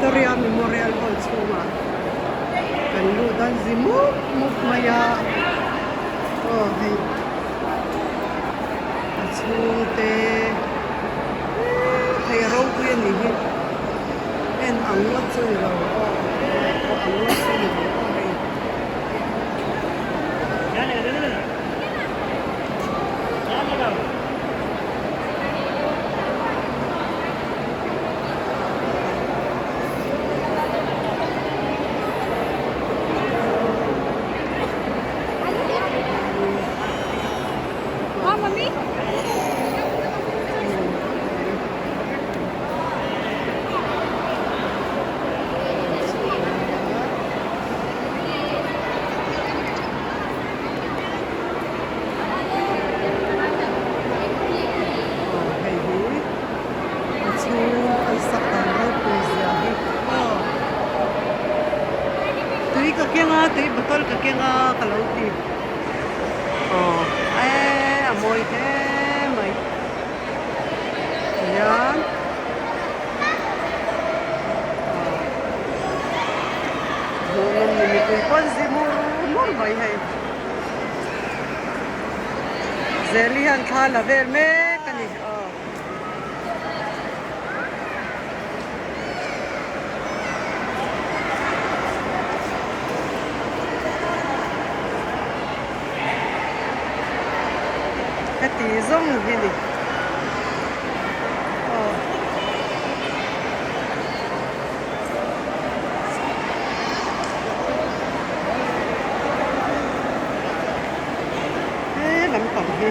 Victoria Memorial Hall chhungah kan lut a zi mup mup mai a aw hei a chhungte hei a ropui a nih hi en ang ngawt chu ni lo aw pawh ang ngawt chu ni lo aw hei. Aw hei hi a chhung an sak dan ropui zia hi aw tui ka keng a tui bottle ka keng a ka lo ti aw eee a mawi hle mai tihian aw hmuhnawm ni mipui pawn zi mur mur mai hei. Zeli hian thla la vel mek a ni aw. Heti zawng hi ni aw. He lampang hi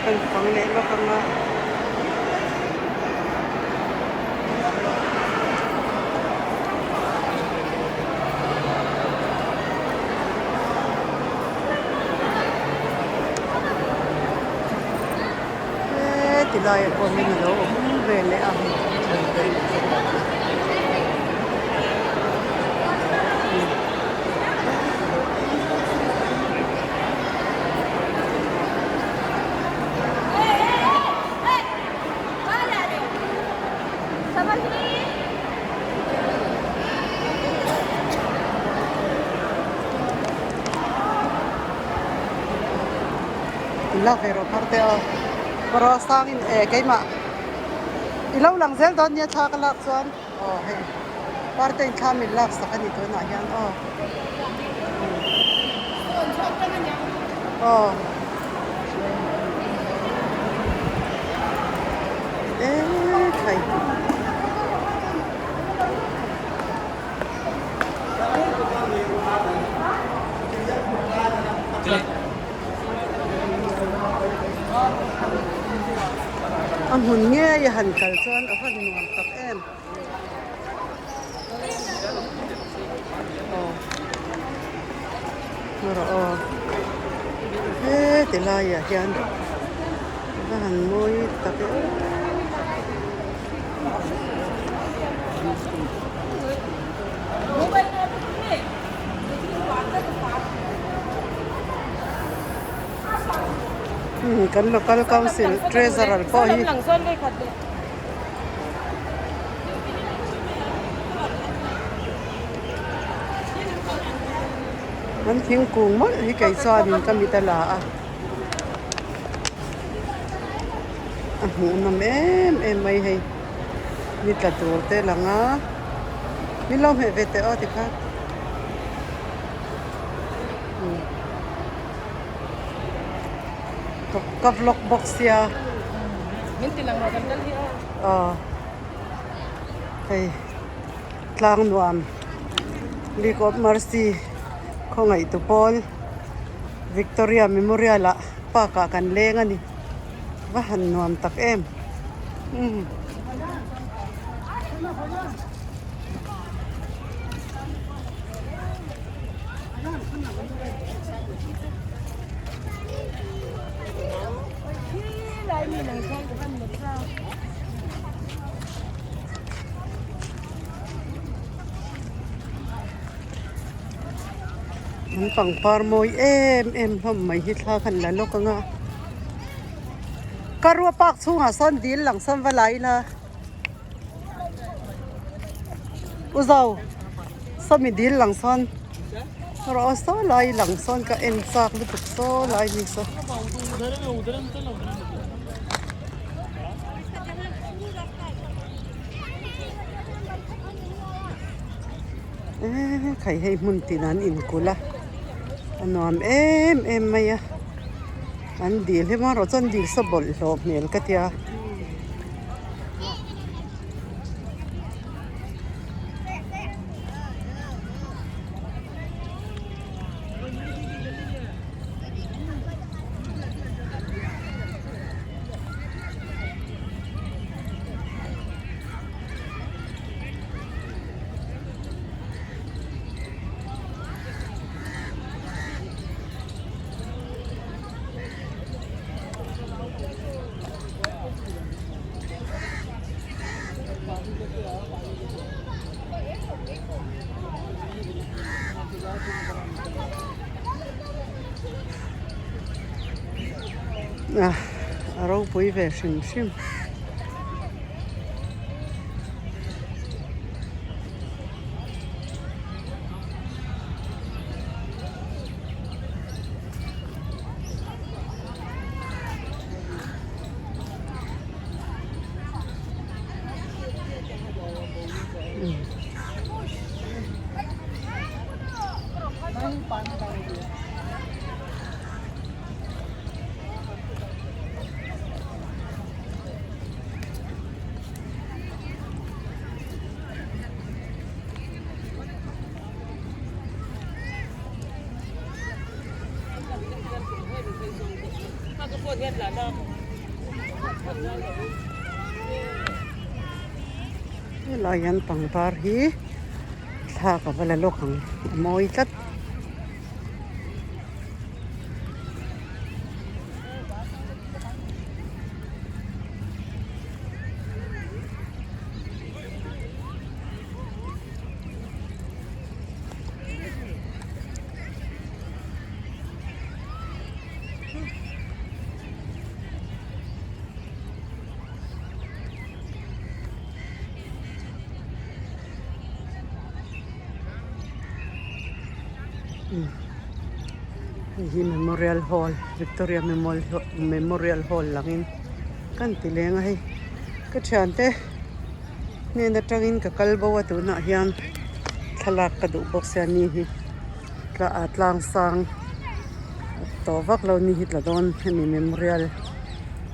kan fang leh lawk ang a. He ti laiah pawh hian a lo awm ve leh a hei. Lak ve rawh phar te aw. Pawraw sangin eh keimah i lo lang zel dawn nia thla ka lak chuan aw hei parte in thla min lak sak a ni tunah hian aw aw eh khai. A hmun ngei a han kal chuan a van nuam tak em aw rawh aw heti laiah hian a han mawi tak em. Kan local council treasurer pawh hi an thingkung mawlh hi kei chuanin ka mit a la a a hmuhnawm em em mai hei ni tla tur te lang a min lo hmeh ve teh aw tikhan. Ka vlog bawk sia. Min ti lang lo kan kal hi a. Aw. Hei tlang nuam League of Mercy khawngaih tu pawl Victoria Memorial ah park ah kan leng a ni. Va han nuam tak em. Umm. An pangpar mawi em em hlawm mai hi thla khan la lawk ang a ka rua park chhungah sawn dil lang sawn va la ila. U Zau sawmi dil lang sawn rawh aw saw lai lang sawn ka en chak lutuk saw lai ni saw. Eee khai hei hmun tin an inkulh a a nuam em em mai a an dil hi maw erawh chuan dil saw bawlhhlawh hmel ka tia. A ropui ve hrim hrim. Helai hian pangpar hi thla ka va la lawk ang a mawi tlat. Hei hi memorial hall Victoria memorial hall langin kan ti leng a hei ka thiante hnen atangin ka kal bo a tunah hian thlalak ka duh bawk sia ni hi tlang sang tawh vak lo ni hi tla dawn hemi memorial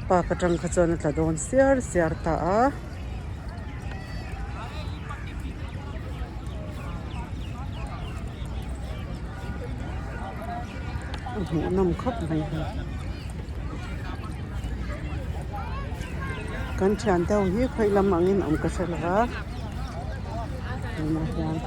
park atang kha chuan a tla dawn siar siar ta a. A hmuh nawm khawp mai hei kan thian te ho hi khawi lam angin awm ka hre lo va tunah hian.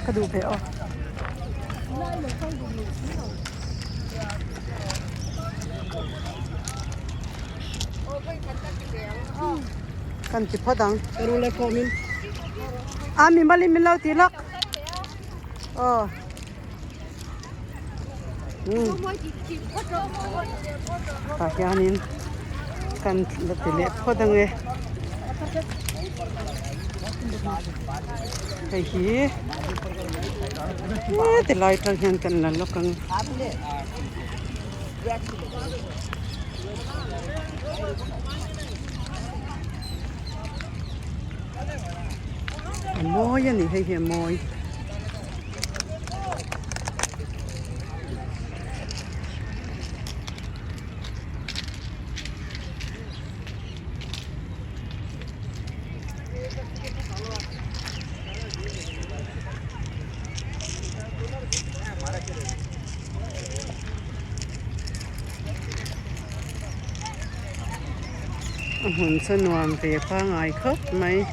Ka duh ve aw. Kan ti phawt ang. A mi malin min lo ti lawk. Aw. Tah hianin kan la ti leh phawt ang e. Hei hi heti lai atang hian kan la lawk ang. A mawi a ni hei hi a mawi. A hmun chu nuam ve pangai khawp mai.